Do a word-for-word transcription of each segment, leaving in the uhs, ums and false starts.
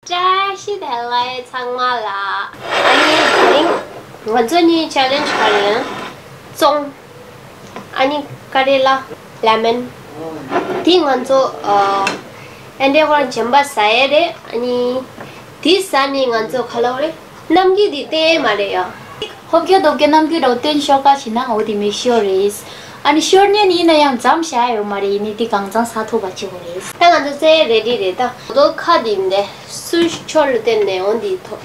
བཀྲ་ཤིས་བདེ་ལེགས་ཚང་མ་ལ། ཨ་ནི་དེ་རིང་ང་ཚོ་གཉིས་ཆེ་ལེན་ཇི་ག་རེ་ཡིན། བཙོང་། ཨ་ནི་ཀ་རེ་ལ། ལེ་མོན། དེ་ང་ཚོ་ཨ་ཨེ་འདྲས་ཁོ་རང་རྗེན་པ་ཟ་ཡས་རེད། ཨ་ནི་དེ་ཟ་ནས་ང་ཚོ་ག་ལབ་རེད། རྣམ་འགྱུར་དེ་བསྟན་ཡས་མ་རེད་ཡ། ཧོབ་སྐྱོ་དོབ་སྐྱོ་རྣམ་འགྱུར་འདྲ་བོ་སྟོན་ཤོག་ཀ་བྱས་ན་འོ་དེ་མི་ཤོར་རེད། ཨ་ནི་ཤོར་ཉེན་ཡིན་ན་ཡང་མཚམས་བཞག་ཡོད་མ་རེད། ཡིན་ནའི་དེ་གང་ཚང་ཟ་ཐུབ་པ་བྱེད་དགོས་རེད། ད་ང་ཚོ་རྩེད་རེ་ཌི་རེད། ད་རྡོ་ཁ་དེ་མི་འདྲ་སུ་ཤོར་ལ་བརྟེན་ནས་འོ་འདི་ཐོབ།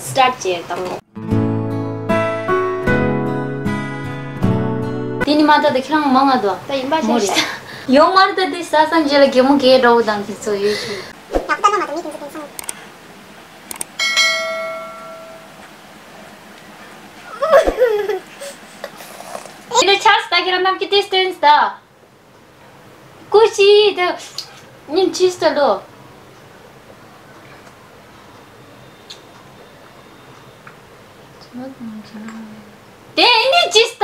སི་ཊར་ཊི་བྱས་བཏང་། དེ་ནི་མ་ད་ད་ཁྱེད་རང་མང་ང་དོ། ད་ཡིན་པ་མོ་ཆ་རེད། ཡོང་མ་རེད། ད་དེ་ཟ་ས་འཇལ་ལ་གད་མོ་གད་འདྲ་བོ་དང་དེ་ཚོ་ཡོད་ཞུ། ཡག་པོ་ད་ནོ་མ་དོ་མི་དེ་ཚོ་དེ་ཚོ། ཨེ་འདྲ་ཆགས་སོང་། ད་ཁྱེད་རང་རྣམ་འགྱུར་དེ་སྟོན་སོང་ད། ཀུ་ཤི་ད་ཉིན་ཅིས་ད་ལོ། དེ་ཨེ་འདྲ་ཅིས་ད།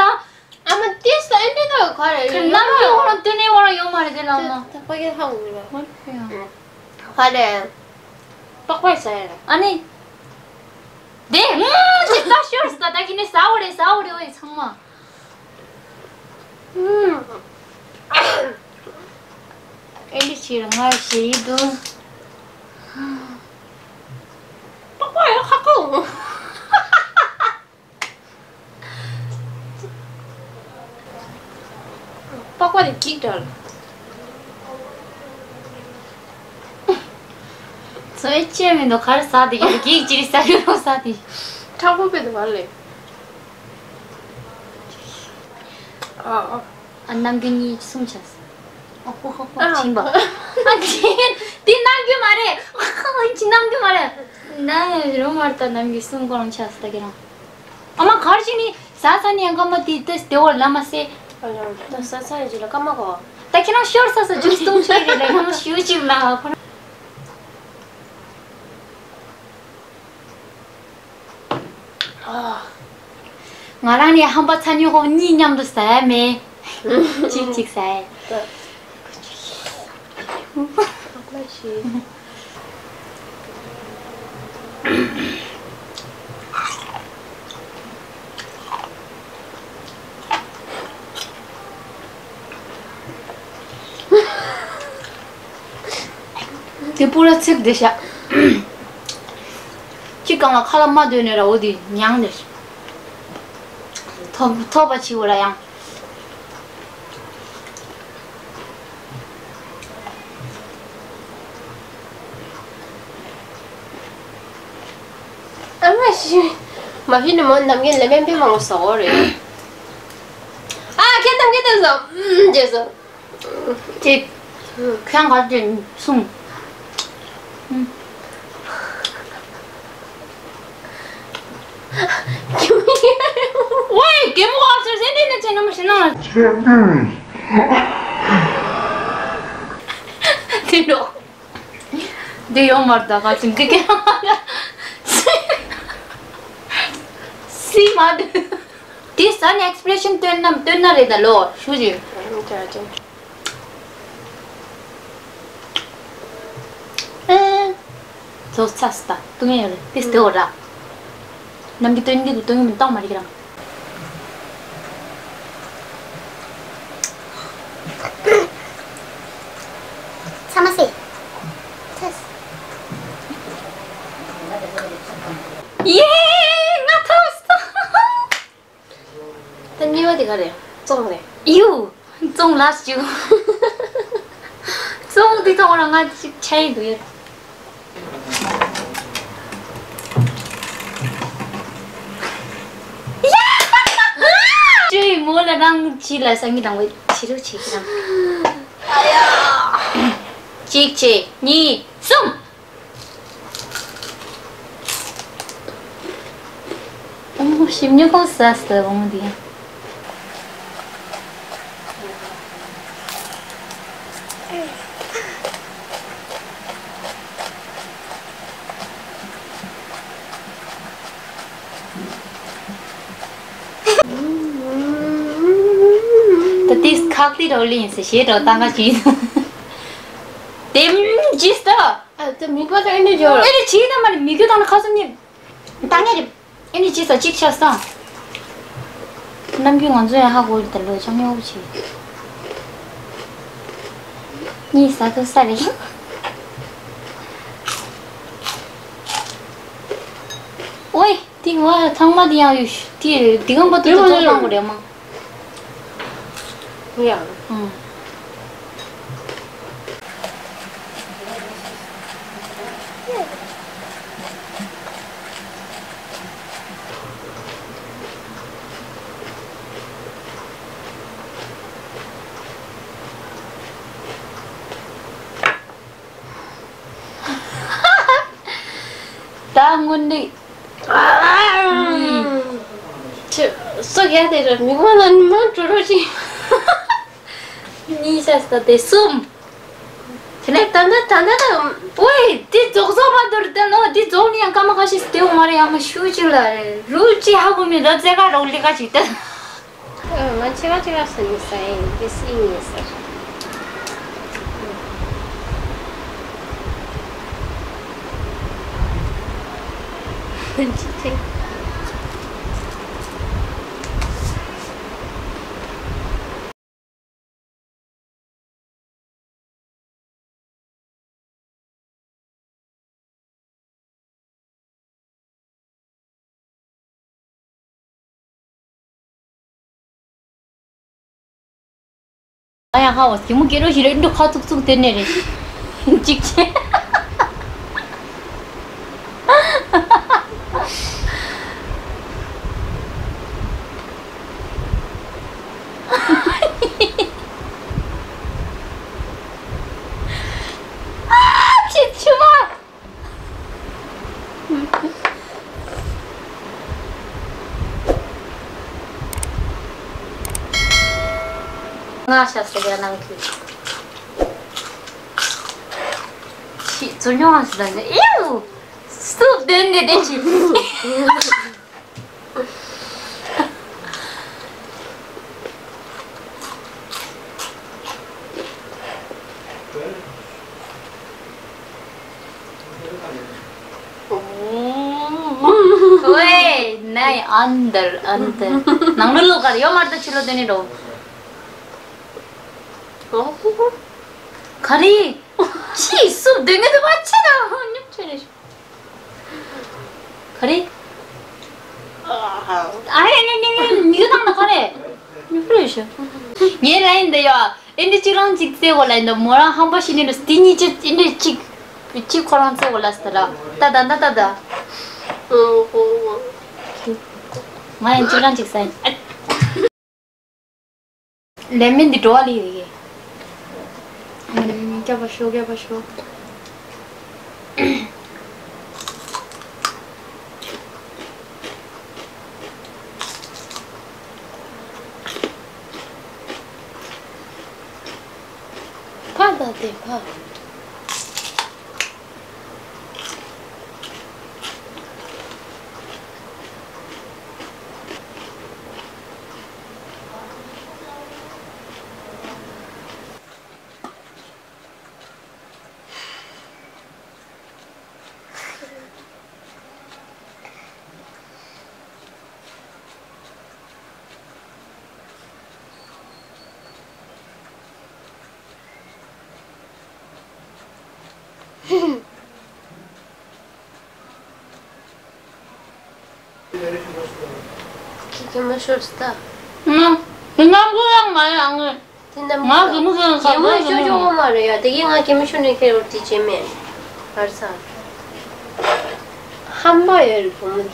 ཨ་མ་དེ་ས་ཨེ་འདྲ་ད་ག་རེ་ཁྱེད་རྣམ་འགྱུར་བ་རང་སྟོན་ནས་བ་རང་ཡོང་མ་རེད་དེ་ལ་མ། ད་ཕ་གི་ཧ་གོ་གི་ར། ཧ་ལས། པགས་པ་ཟ་ཡ་ར། ཨ་ནི། དེ་ངུ་ཅི་ད་ཤོར་སོང་། ད་ད་གི་ནི་ཟ་འོ་རེད་ཟ་འོ་རེད་འོ་ཡ་ཚང་མ། ཨེ་འདི་ཕྱིར་ང་ཞེ་ཡི་འདུག་པགས་པ་ཡ་ཁ་ཁ། པགས་པ་དེ་འགྱིག་འདྲ། ཚོས་བཅད་མི་འདུག་ག་རེ་ཟ་དེ་ཡོད། འགྱིག་ཅི་རིགས་ཟ་ཡོད་རོགས་ཟ་དེ། ཁྲག་པོ་དཔེ་དུ་བ་ལས། ཨ་ཨ། ཨ་རྣམ་འགྱུར་གཉིས་གསུམ་ཆགས་སོང་། ཨ་ཧོ་ཧོ་ཧོ། ཨ་ཕྱིན་པ། ཨ་ཕྱིན། དེ་རྣམ་འགྱུར་མ་རེད། ཨ་ཁ་ཨིན་ཅི་རྣམ་འགྱུར་མ་རེད། ན་ཡ་རོ་མར་ད་རྣམ་འགྱུར་གསུམ་གོ་རང་ཆགས་སོང་ད་ཁྱེད་རང་། ཨ་མ་གར་ཅི་ནི་ཟ་ས་ནི་ཡང་ཀ་མ་དེ་ཏེ་སྟེ་འོ་ལ་མ་སེ། ཨ་ཡང་ད་ཟ་ས་ཡི་ཅི་ལ་ཀ་མ་གོ། ད་ཁྱེད་རང་ཤོར་ས་ས་ཇུས་སྟོང་ཆེ་རེད་ལ་ཡང་ཞུ་ཅིག་ལ་ཁོ་རང་། ང་རང་ནི་ཧམ་པ་ཚ་ཉུང་ཧོ་གཉིས་མཉམ་དུ་ཟ་ཡ་མེད། གཅིག་གཅིག་ཟ་ཡ། དེ་པུ་ར་ཚིག་དེ་ཤ། ཅི་གང་ལ་ཁ་ལ་མ་འདོད་ནས་ར་འོ་དེ་མྱང་ནས། ཐོབ་ཐོབ་པ་ཆི་བོ་ར་ཡང་། ཨ་མ་ཤི། མ་ཕི་ནི་མོ་ནམ་རྒྱུན་ལེ་མན་པི་མང་བོ་ཟ་འོ་རེད། ཨ་ཁྱེད་དང་ཁྱེད་དང་ཟ། རྗེས་སུ། གཅིག་ཁྱོད་ག་ཅིག་གསུམ། ཝེ་གད་མོ་ཨ་ཙི་ཟེར་ནས་ནས་ཚེ་ནམ་ཞེ་ན། དེ་འགྲོ། འདི་ཡོང་མར་ད་ག་ཅིག་འདི་གད་མོ་ཨ་ཙི་མ་འདི། དེ་ཟ་ནས་ཨེག་སི་པི་རེ་ཤན་སྟོན་ན་སྟོན་ན་རེད་ད་ལོ་ཞུ་ཅིག་ཨེ། ཚོ་ཚ་སི་ད་ཏུ་ངེ་ཡོད་རེད་དེ་སྟེ་འོ་ར། ནམ་གི་སྟོན་གི་འདུག་སྟོན་གི་མི་གཏོང་མ་རིག་རང་། ཚ་མ་སེ། ཚ་སི། ཡེ། ང་ཐོབ་སོང་། ད་གཉིས་པ་དེ་ག་རེད། བཙོང་རེད། ཡུ། བཙོང་ལ་ཞུ། བཙོང་དེ་ཐོག་ལ་ང་ཅིག་ཆ་ཡི་འདུག་ཡོད། ཡ། ཅོའི་མོ་ལ་རང་ཅི་ལ་སང་གི་དང་བའི་ཕྱི་རུ་ཆེ་གི་རང་། གཅིག་བྱས་གཉིས་གསུམ། ཨོ་ཞིམ་ཉོ་གོ་ས་སྟེ་འོང་དེ། ད་དེ་ཁག་དེ་རོ་ལིན་སེ་ཞེ་རོ་ཏང་ག་ཅི། དེམ་ཇི་སྟ། ཨ་ད་མིག་པ་ད་ཨེ་འདྲ་འཇོག་ར། ཨེ་རེ་ ཁྲིད་ན་མ་ནི་མི་རྒྱུ་དང་ནི་ཁ་སུ་ནི། ད་ངས་རེད། ཨེ་ནི་ཅི་ས་གཅིག་ཆགས་སོང་། ནམ་རྒྱུན་ང་ཚོ་ཡང་ཧ་གོ་རེད་ད་ལོ་ཆང་ཉོ་བྱེད། གཉིས་ཟ་ཐུབ་ས་རེད། ཨོའི། དེ་ང་ཚང་མ་དེ་ཡང་ཡོད་ཤི་དེ་དེ་གང་པོ་དེ་དེ་ཚོ་ཚོ་ཚང་གོ་རེད་མ། ཡ། ཨང་། ད་དངོས་གནས། ཁྱོད་སོ་རྒྱག་དེ་ར་མི་གོ་ན་མ་འགྲོ་རོགས་ཅིག་གཉིས་ཆ་ས་དེ་གསུམ། དེ་ནས་ད་ལྟ་ད་ལྟ་ད། ཝེ། དེ་རྫོགས་རྫོགས་མ་འདུར་ད་ནོ་དེ་རྫོགས་ནི་ཡང་སྐར་མ་ཁ་ཤས་སུ་དེ་འོང་མ་རེད་ཡང་མ་ཤུ་ཅིག་ལ་རུ་ཅི་ཧ་གོ་མི་ར་ཙེ་ག་རོགས་ལི་ག་ཅིག་ད། ང་ཆེ་བ་ཆེ་བ་སུ་ནི་ས་ཡིན་དེ་སི་ཡིན་ས། ཨ་ཡ་ཧ་བ་གི་མོ་སྐྱེ་རོ་ཞིག་རེད་འདུག་ཁ་ཚུག་ཚུག་དེ་ནས་རེད། གཅིག་ཆེ། ཨ་ཆི་ཆི་མ། ང་ཤ་སོགས་ཡ་ནང་གི་ཆི་ཚུར་ཉོ་བ་ཞིག་ལ་ནི་ཨེའུ་སུབ་དེ་ནི་དེ་ཆི། ཝེ། ནའི་ཨན་དར་ཨན་དར། ནང་ལོ་ལོ་གར་ཡོད་མར་དུ་ཆུ་ལོ་དེ་ནི་རོ། ག་རེ། ཆི་སུབ་དེ་ནི་དེ་བ་ཆི་ན་ཉུག་ཆེ་རེ། ག་རེ། ཨ་ཡ་ཉེ་ཉེ་ཉེ་ཉེ་གི་དང་ན་ག་རེ། ཉུག་རེ་ཤོ། ངའི་ལ་ཡིན་འདི་ཡ། ཨེ་འདི་གཅིག་རང་གཅིག་རྩེ་གོ་ལ་ཡིན་འདི་མོ་རང་ཧམ་པ་ཤི་ནི་འདི་སྟི་གཉིས་གཅིག་ཨེ་འདི་གཅིག་གཅིག་ཁོ་རང་རྩེ་གོ་ལ་སྟ་ར། ད་ད་ད་ད་ད། ང་ཡང་གཅིག་རང་གཅིག་ས་ཡིན། ལས་མིན་འདི་འགྲོ་བ་ལི་ཡོད་ཀྱི། སྐྱབས་པ་ཤོག་སྐྱབས་པ་ཤོག་ཕ་དང་དེ་ཕ། ཁྱི་ཁྱི་མ་ཤོར་སྟ། ང་ཁྱི་ནམ་གོ་ཡང་མ་ཡང་ངས། དེ་ནམ་ང་གོ་གི་མི་ཟེར་ན་ག་གི་མི་ཤོར་ཆོག་གི་མ་རེད་ཡ། དེ་གི་ང་གི་མི་ཤོར་ནས་ཁྱེར་བར་དེ་བྱེད་མེད། བར་ས། ཧམ་པ་ཡོད་རེད་བུ་མོ་དེ།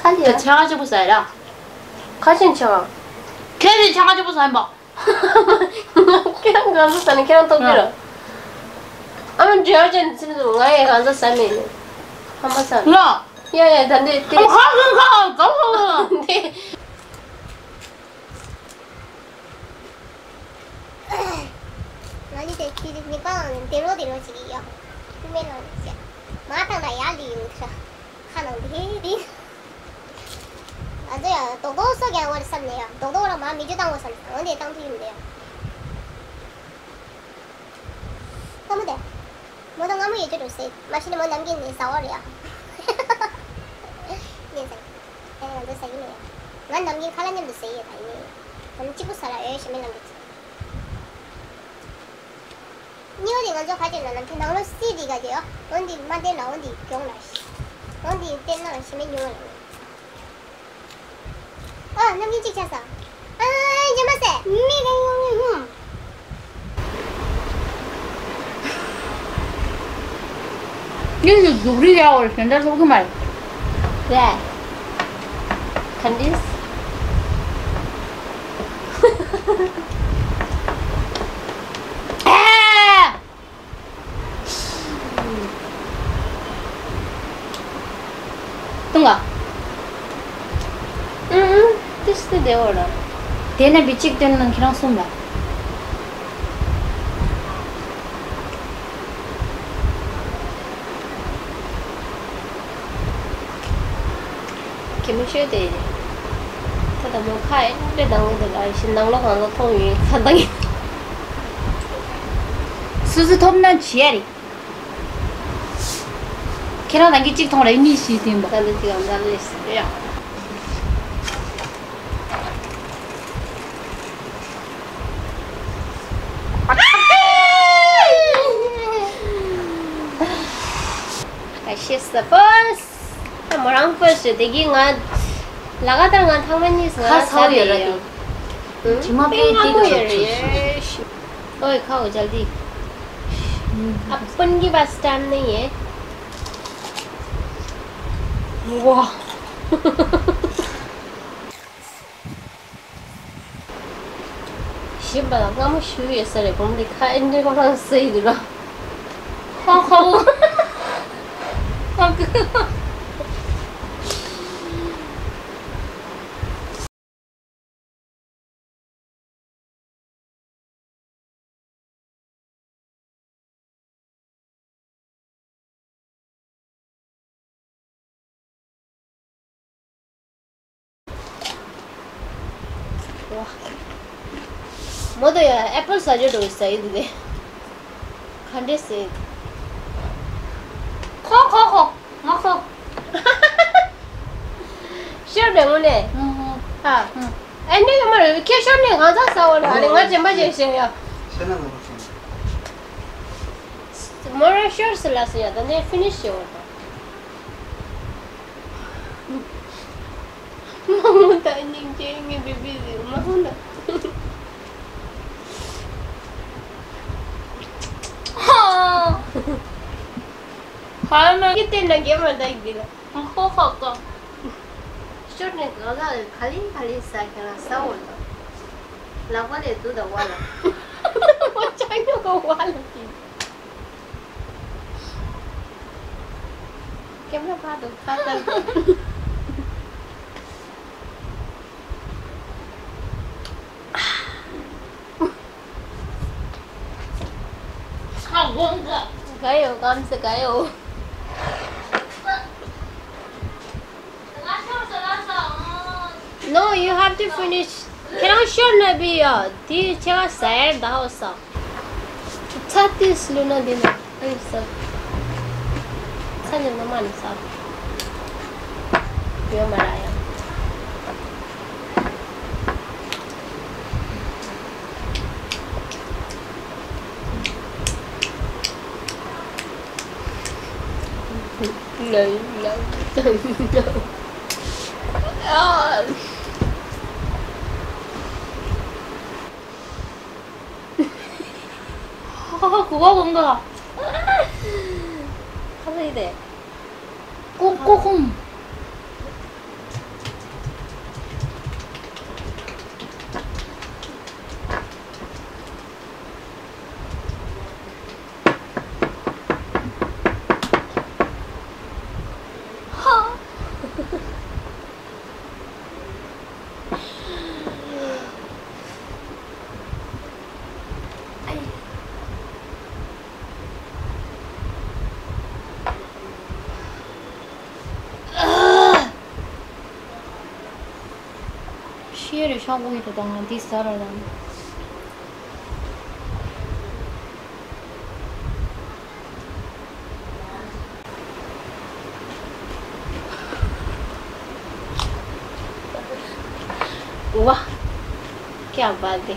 ཁ་ལི་ཡ། ཆ་ག་ཅི་པོ་ཟ་ཡ་ར། ཁ་ཆེན་ཆ་ག་ཁེ་རེ་ཆ་ག་ཅི་པོ་ཟ་ཡིན་པ། ཁྱེད་རང་གང་ཟ་ཟ་ནས་ཁྱེད་རང་ཐོབ་ཀྱི་ར། ཨ་མ་འབྲེལ་བ་ཅན་ཚིམ་ཚིམ་ང་ཡང་གང་ཟ་ཟ་མེད་ནས། ཧམ་པ་ཟ། ལ། ཡ་ཡ་ད་འདི་དེ། ཨ་མ་ཁ་ཁ་ཁ་ཁ་ཁ། འདི། ང་ནི་དེ་ཁྱི་རིགས་མི་པང་ནས་དེ་རོ་དེ་རོ་ཅིག་ཡོད། ཁྱི་མེད་ལ་ནི་ཅི། མ་ཐང་ན་ཡར་ལི་ཡོད་ཤ། ཁ་ནང་དེ་དེ། རྡོག་རྡོག་གསོག་རྒྱག་དགོས་རེད་བསམ་ནས་ཡ། རྡོག་རྡོག་རང་མར་མི་འཇུ་བཏང་དགོས་བསམ་ནས། འོན་ཏེ་བཏང་ཐུབ་ཀྱི་མི་འདུག་ཡ། ལྷ་མོ་དེ། མོ་ད་སྔ་མོ་ཡོད་ཅོ་འགྲོ་ཟེར། མ་གཞི་ནས་མོ་ནམ་རྒྱུན་ནས་ཟ་བ་རེད་ཡ། ངས་ཟ། ཨེ་ང་ཚོ་ཟ་གི་མེད་ཡ། ང་ནམ་རྒྱུན་ཁ་ལག་མཉམ་དུ་ཟ་ཡི་ཡོད་ད་ཡིན། ནམ་གཅིག་པུ་ཟ་ར་ཨེ་ཞེ་མེད་ལམ་གྱི། གཉིས་པ་དེ་ང་ཚོ་ཁ་ཆེ་ན་ནམ་ཁའི་ནང་ལོ་སི་དེ་ག་དེ་ཡོ། འོན་ཏེ་མ་བསྟན་ན་འོན་ཏེ་གྱོང་ལ་ཤི། འོན་ཏེ་བསྟན་ན་ཞེ་མེད་ཉུང་བ་ལ། ཨ་ནམ་རྒྱུན་གཅིག་ཆགས་ས། ཨ་ཡ་མ་ཟེ། མི་ག་ཡོང་ངེ་ཧུང་། ངས་ཀྱི་སྡུག་རུས་ཡག་པོ་གཞན་དག་ལྷུག་གི་མ་རེད། རེད། ག་འདྲིས། ཨ། བཏུང་ང་། ཨུ་ཨུ། ཏིས་ཏི་བདེ་བོ་ར། དེ་ན་བི་གཅིག་བཏོན་ན་ཁྱེད་རང་གསུམ་ལ། གད་མོ་ཤོར་དེ། ད་ལྟ་མོ་ཁ་ཨེ་འདྲ་གདངས་འདུག་ཨ། ཞིག་ནང་ལོགས་གང་ལ་མཐོང་ཡོད་ཁ་གདངས། སོ་སོ་ཐོབ་ན་བྱེད་ཡ་རེད། ཁྱེད་རང་རང་གིས་གཅིག་མཐོང་རེད། གཉིས་ཤིག་བསྟན་པ། ད་འདི་གཅིག་ཨང་ད་ལས་ཡ། ད་ཤེས་ས་ཕོས། ད་མོ་རང་ཕོས་ཞེས་དེ་གི་ང་། ལ་ག་ད་ང་ཐང་མ་གཉིས་ང་ཁ་ས་ཡོད་ར་དེ། དེ་མ་པའི་ཏི་ཏོ་ཞོག་ཞོག་ཞོག་ཨོའི་ཁ་འོ་ཅལ་དི། अपन की बात स्टैंड नहीं है। ཝ། ཞིམ་པ་ལ་སྔ་མོ་ཞུ་ཡོད་ས་རེད། གོང་དེ་ཁ་ཨེ་འདྲེ་ཁོ་རང་ཟེར་ཡི་འདུག་ལ། ཧ་ཧ་བོ། ཧ་གི། མོ་དོ་ཡ་ཨེ་པལ་ཟ་རྒྱུ་འགྲོ་ཟ་ཡི་འདུག་གས། ག་འདྲས་ཟེར། ཁོ་ཁོ་ཁོ། ང་ཁོ། ཤོར་བས་དངོས་གནས། ཨ། ཨེ་འདྲ་ཡོད་མ་རེད། ཁྱེད་ཤོར་ནས་གང་ཚ་ཟ་བ་རེད། ཨ་ནི་ང་དྲན་པ་བརྗེད་ཤེས་ཡ། མོ་རང་ཤོར་ཟེར་ལ་ཟེར་ཡ། ད་ནས་ཕི་ནིཤ་བྱེད་འོ་ད། མ་འོ་ད་སྙིང་རྗེ་ངའི་བི་བི་ཟེར་མ་འོ་ད། ཧ། ཧ་མ་གི་དེ་ན་གེ་མ་ད་གི་ལ། ཧོ་ཧོ་ཀ། ཤོར་ནས་ག་ག་ག་ལིང་ག་ལིང་ཟ་ཁྱེད་རང་ཟ་འོ་ད། ལག་པ་ལས་དུ་ད་བ་ལ། མ་ཅག་ཉོ་ག་བ་ལ་ཅིག་ཀེམ་ར་ཕར་དུ་ཁ་བཏང་། ག་ཡོད་གམ་ཟེ་ག་ཡོད། No, you have to finish. ཁྱེད་རང་ཤོར་ན་བི་ཡ། དེ་ཆེ་བ་ཟ་ཡར་ད་ཧོ་ས། ཚ་ཏིས་ལུ་ན་འདི་ན་ཨེ་ས། ཚ་ཉམས་ན་མ་ནི་ས། ཡོད་མ་ར་ཡ། No, no, no. ཨ། ཧ་ཧ་ཧ། གོ་བ་གོང་ག་ཁ་ལ་ཡི་དེ། ཀོ་ཀོ་ཁུང་། ཤེས་རེ་ཤག་པོ་ཡིན་དུ་དང་འདི་ཟ་ར་དང་། वाह, क्या बात है।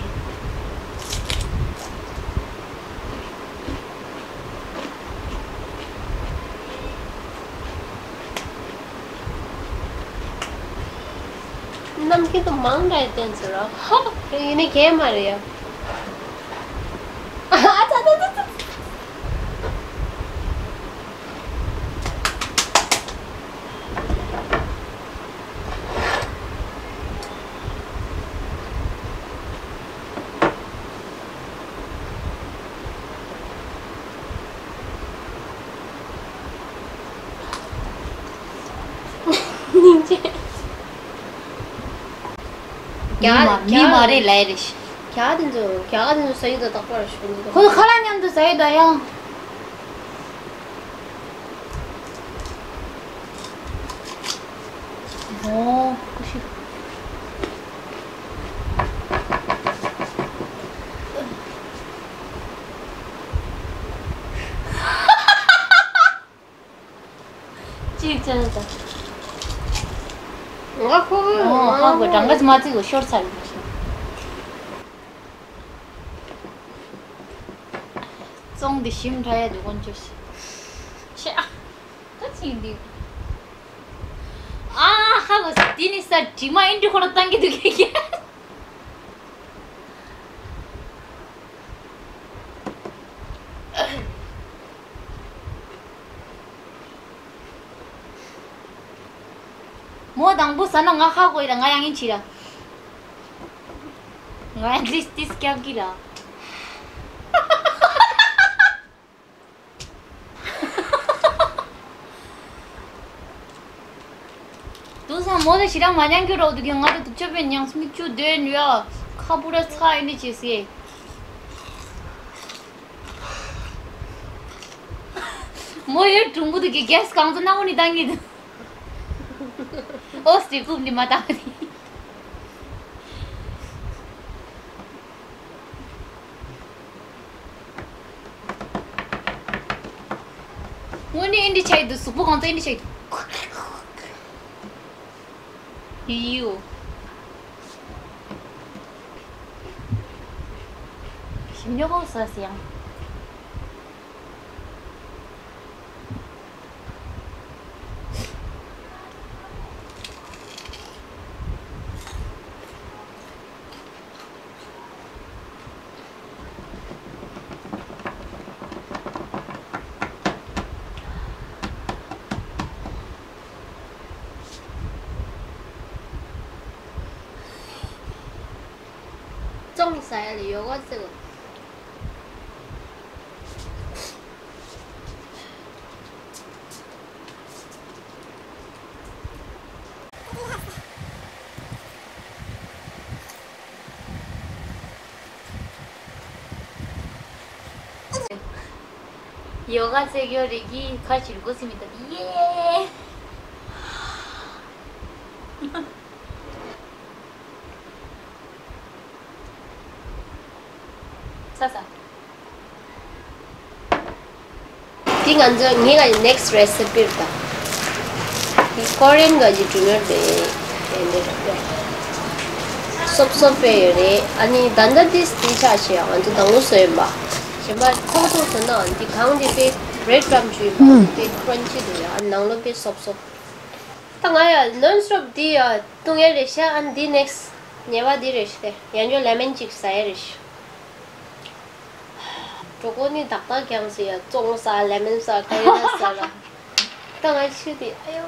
नमकीन तो मांग रहे थे सर। हाँ, ये नहीं क्या मारे यार। མི་མ་མི་མ་རེད་ལབ་རེད། རྒྱ་དེ་ཚོ་རྒྱ་དེ་ཚོ་ཟ་ཡི་ད་རྟག་པར་ཞུ་འདུག་ཁོ་ཚོ་ཁ་ལག་མཉམ་དུ་ཟ་ཡི་ད་ཡང་། ཨོ། ཀུ་ཤུ། གཅིག་ཅན་ད། ང་ཁོ་ཨོ། ཧ་གོ་གྲངས་ཀ་ཅིག་མ་བརྩིས་གོ་ཤོར་ཚར་ཡོད་ཤག་ཙོང་འདི་ཞིམ་ཕྲ་ཡ་འདུག་དཀོན་མཆོག་ཤི། ཤ། ད་ཅིག་འདི། ཨ་ཧ་གོ་ས་འདི་ནི་ས་དྲི་མ་ཨིན་དྲི་ཁོ་ལ་བཏང་གི་འདུག་གི་ཀྱ། མོ་དང་པོ་ཟ་ན་ང་ཧ་གོ་ཡི་ལ་ང་ཡང་ཡིན་ཆི་ལ། ང་ཡང་ཏིས་ཏིས་སྐྱབས་ཀྱི་ལ། དུ་སང་མོ་ལ་ཞི་རང་མ་ཉང་གི་རོགས་དུ་གི་ང་ད་དུག་ཆ་པའི་ཉང་སྨིག་ཆུ་དོན་ཡོད་ཁ་པུ་ར་ཚ་ཨེ་ནི་ཅི་སེ། མོ་ཡོད་གྲུང་པོ་དུ་གི་གེ་སི་གང་ཚོ་ནང་ནི་བཏང་གི་འདུག་ཨོ་སི་ཀུབ་ནི་མ་བཏང་ནི། དངོས་གནས་ཨིན་དྲི་ཆ་ཡི་འདུག་གཟུགས་པོ་གང་ཚ་ཨིན་དྲི་ཆ་ཡི་འདུག་ཡིའུ། ཞིམ་ཉོག་པོ་ཟ་སི་ཡང་། ཙོང་ཟ་ཡ་ལ་ཡོ་ག་ཟེར་གོ། ཡོ་ག་རྩེད་ཡོ་རེ་གི་ཁ་ཕྱིར་གོ་སི་མི་ད་དི་ཡེ། ས་ས། འདི་ང་ཚོ་ངེད་ཀྱི་next recipe་རེད་ད། འདི་ཀོ་རི་ཡན་གྱི་dinner་རེད། དེ་འདྲ་རེད། སོབ་སོབ་དཔེ་ཡོད་རེད། ཨ་ནི་ད་ལྟ་འདི་འདི་ཆ་ཞིག་ང་ཚོ་དང་པོ་བཟོས་ཡིན་པ། གཞན་པ་ཐོག་ཐོག་བཟོས་ན་འདི་གང་འདི་དཔེ་bread crumb་བྱུང་ཡིན་པ། དཔེ་crunchy་འདུག་ཡ། ནང་ལོགས་དཔེ་སོབ་སོབ། ད་ང་ཡ་non stop་འདི་ཡ་བཏུང་ཡ་རེད་ཤག་ཨ་ནི་འདི་next་ཉེ་བ་འདི་རེད་ཤག་དེ་ཡང་ཅོ་lemon་ཅིག་ཟ་ཡ་རེད་ཤག་གྲོད་ཁོག་ནི་ཏག་ཏག་རྒྱངས་སོང་ཡ། ཙོང་ཟ་ལེ་མོན་ཟ་ཁ་ཡོད་ན་ཟ་ལ། ད་ང་ཆུ་དེ་ཨ་ཡོ།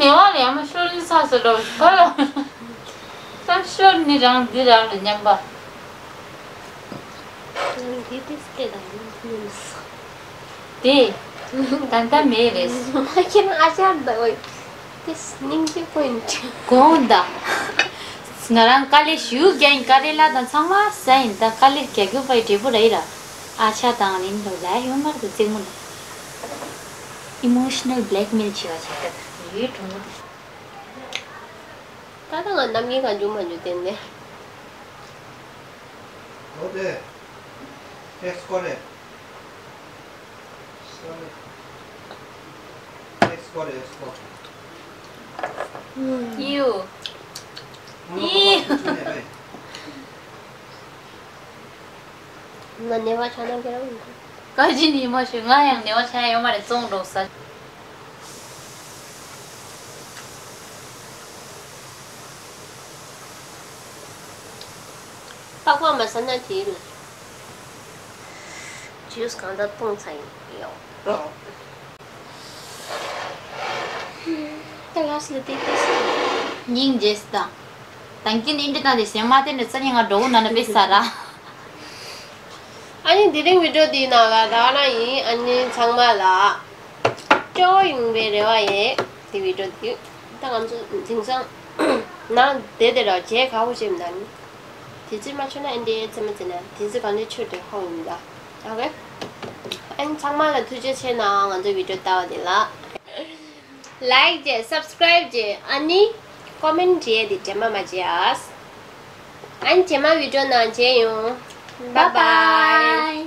ངལ་བ་ལས་མ་ཤོར་ནི་ས་སུ་འགྲོ་བ་ལ། ས་ཤོར་ནི་རང་འདི་རང་ལ་མཉམ་པ། འདི་ཏིས་ཏེ་དང་ཡིན་སོ། དེ། ད་ལྟ་མེད་རེད། ཁྱེད་རང་ཨ་ཅག་ད་འོ། དེ་སྙིང་རྗེ་པོ་ཡིན། དགོངས་དག་ང་རང་དཀའ་ལས་ཞུ་རྒྱ་ཡིན། ཀ་རེ་ལ་དང་ཚང་མ་ཟ་ཡིན། ད་དཀའ་ལས་རྒྱག་རྒྱུ་པའི་འབྲས་བུ་རེད་ར། ཨ་ཆ་དང་རིན་ལོ་ལ་ཡོད་མར་དུ་བརྩེགས་མོ་ལ། Emotional blackmail བྱེད་པ་བྱེད་ད་ཡོད་གྲོང་མོ་དེ། ད་ལྟ་ང་རྣམ་རྒྱུན་གང་བྱུང་མ་བྱུང་བསྟན་ནས། ལོ་དེ། ཨེག་སི་ཀོ་རེད། ཨེག་སི་ཀོ་རེད། ཨེག་སི་ཀོ། ཡིའུ། ཡིའུ། ང་ནེ་བ་ཆ་ན་ཁྱེད་རང་། བཀའ་སྤྱི་ནི་མ་ཞུ། ང་ཡང་ནེ་བ་ཆ་ཡོང་མ་རེད། བཙོང་འགྲོ་ས། པགས་པ་མ་ཟ་ན་དེ་ལ། ཇུས་གང་ལྟར་བཏུང་ཚར་ཡིན་ཡོ། ད་ལ་སི་ལ་དེ་དེ་སི། སྙིང་རྗེ་སི་དང་། དང་གིན་ཨིན་དྲི་དང་དེ་སེམས་མ་དེ་འདྲ་རྩ་ཉིན་ང་འགྲོ་འོ་ན་ན་པེ་ས་ར། ཨ་ནི་དེ་རིང་བི་ཌིའོ་དེའི་ནང་ལ་ར་ར་ཡིན། ཨ་ནི་ཚང་མ་ལ། སྤྲོ་བོ་ཡོང་བའི་རེ་བ་ཡོད། དེ་བི་ཌིའོ་དེ། ད་ང་ཚོ་དེང་སང་ནང་བསྡད་དེ་ར་བྱས་ཁག་པོ་བྱེད་མི་འདུག་དེ་ཚོ་མ་ཆོད་ན་ཨེན་ཌི་ཨེ་ཚེ་མ་ཚེ་ན་དེ་ཚོ་ག་ནས་ཆོད་དེ་ཧ་གོ་མི་འདུག་ཨོ་ཁེ། ཨན་ཚང་མ་ལ་ཐུགས་རྗེ་ཆེ་གནང་། ང་ཚོའི་བི་ཌིའོ་ལྟ་བ་དེ་ལ་ལའིཀ་བྱས། སབ་སི་ཀ་རའིབ་བྱས། ཨ་ནི་ཀོ་མེན་བྱས་དེ་དྲན་པ་མ་བརྗེད་ཨ། ཨན་རྗེས་མ་བི་ཌིའོ་ནང་མཇལ་ཡོང་། Bye bye.